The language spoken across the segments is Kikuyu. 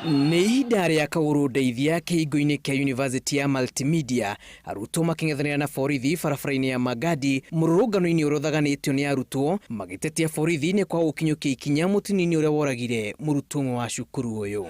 Nĩ ihinda rĩa kaũrũ ndeithia kĩhingo-inĩ kĩa University ya Multimedia, arutwo makĩng'ethanĩra na borithi barabara-inĩ ya Magadi, mũrũrũngano-inĩ ũrĩa ũthaganĩtio nĩ arutwo magĩtetia borithi nĩ kwaga gũkinyũkia ikinya mũtino-inĩ ũrĩa woragire mũrutwo ũmwe wa cukuru ũyũ.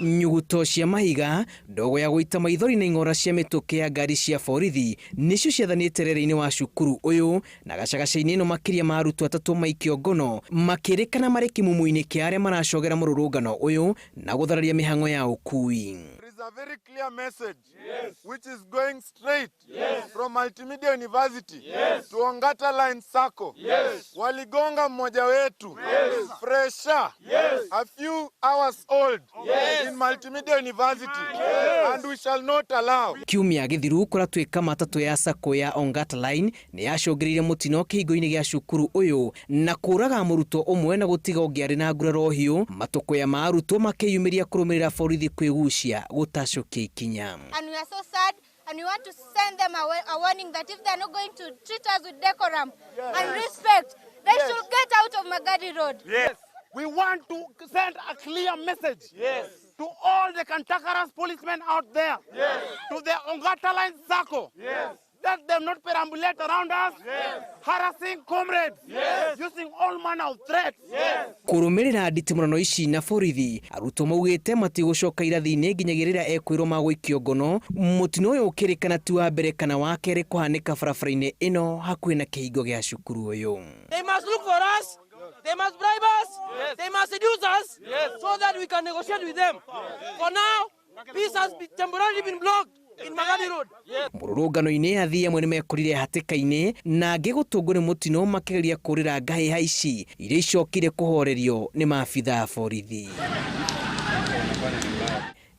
Nyuguto cia mahiga, ndogo ya gũita maithori na ing'ora cia mĩtũkĩ ya ngari cia borithi nĩcio ciathanĩte rĩera-inĩ wa cukuru ũyũ, na gacagaca-inĩ ĩno makĩria ma arutwo atatũ maikio ngono makĩrĩkana marĩ kĩmumu-inĩ kĩa arĩa maracogera mũrũrũngano ũyũ na gũthararia mĩhang'o ya ũkui. There is a very clear message, yes, which is going straight, yes, from Multimedia University, yes, to Ongata Line Sacco. Yes. Waligonga mmoja wetu, yes, fresher, yes, a few hours old, yes, in Multimedia University, yes, and we shall not allow. Kiumia gĩthiru kũratuĩka matatũ ya sacco ya Ongata Line nĩ yacũngĩrĩirie mũtino kĩhingo-inĩ gĩa cukuru ũyũ na kũraga mũrutwo ũmwe na gũtiga ũngĩ arĩ na nguraro hiũ, matũkũya ma arutwo makĩyumĩria kũrũmĩrĩra borithi kwĩgucia gũtacũkia ikinya. And we are so sad, and we want to send them a warning that if they are not going to treat us with decorum, yes, and respect, they, yes, should get out of Magadi Road. Yes. We want to send a clear message, yes, to all the cantankerous policemen out there, yes, to the Ongata Line Sacco, yes, let them not perambulate around us, yes, harassing comrades, yes, using all manner of threats. Yes. Kũrũmĩrĩra nditimũrano ici na borithi, arutwo maugĩte matigũcoka irathi-inĩ nginyagia rĩrĩa ekwĩrwo magũikio ngono. Mũtino ũyũ ũkĩrĩkana ti wa mbere kana wa kerĩ kũhanĩka barabara-inĩ ĩno hakuhĩ na kĩhingo gĩa cukuru ũyũ. They must look for us. They must bribe us. Yes. They must seduce us, yes, so that we can negotiate with them. Yes. For now, peace has been temporarily been blocked in Magadi Road. Mũrũrũngano-inĩ athii amwe nĩmekorire hatĩka-inĩ na angĩ gũtũngwo nĩ mũtino makĩgeria kũrĩra ngahĩha ici iria icokire kũhorerio nĩ maabitha a borithi.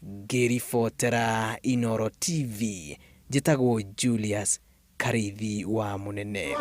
Ngĩribotera Inooro TV, njĩtagwo Julius Karithi wa Mũnene.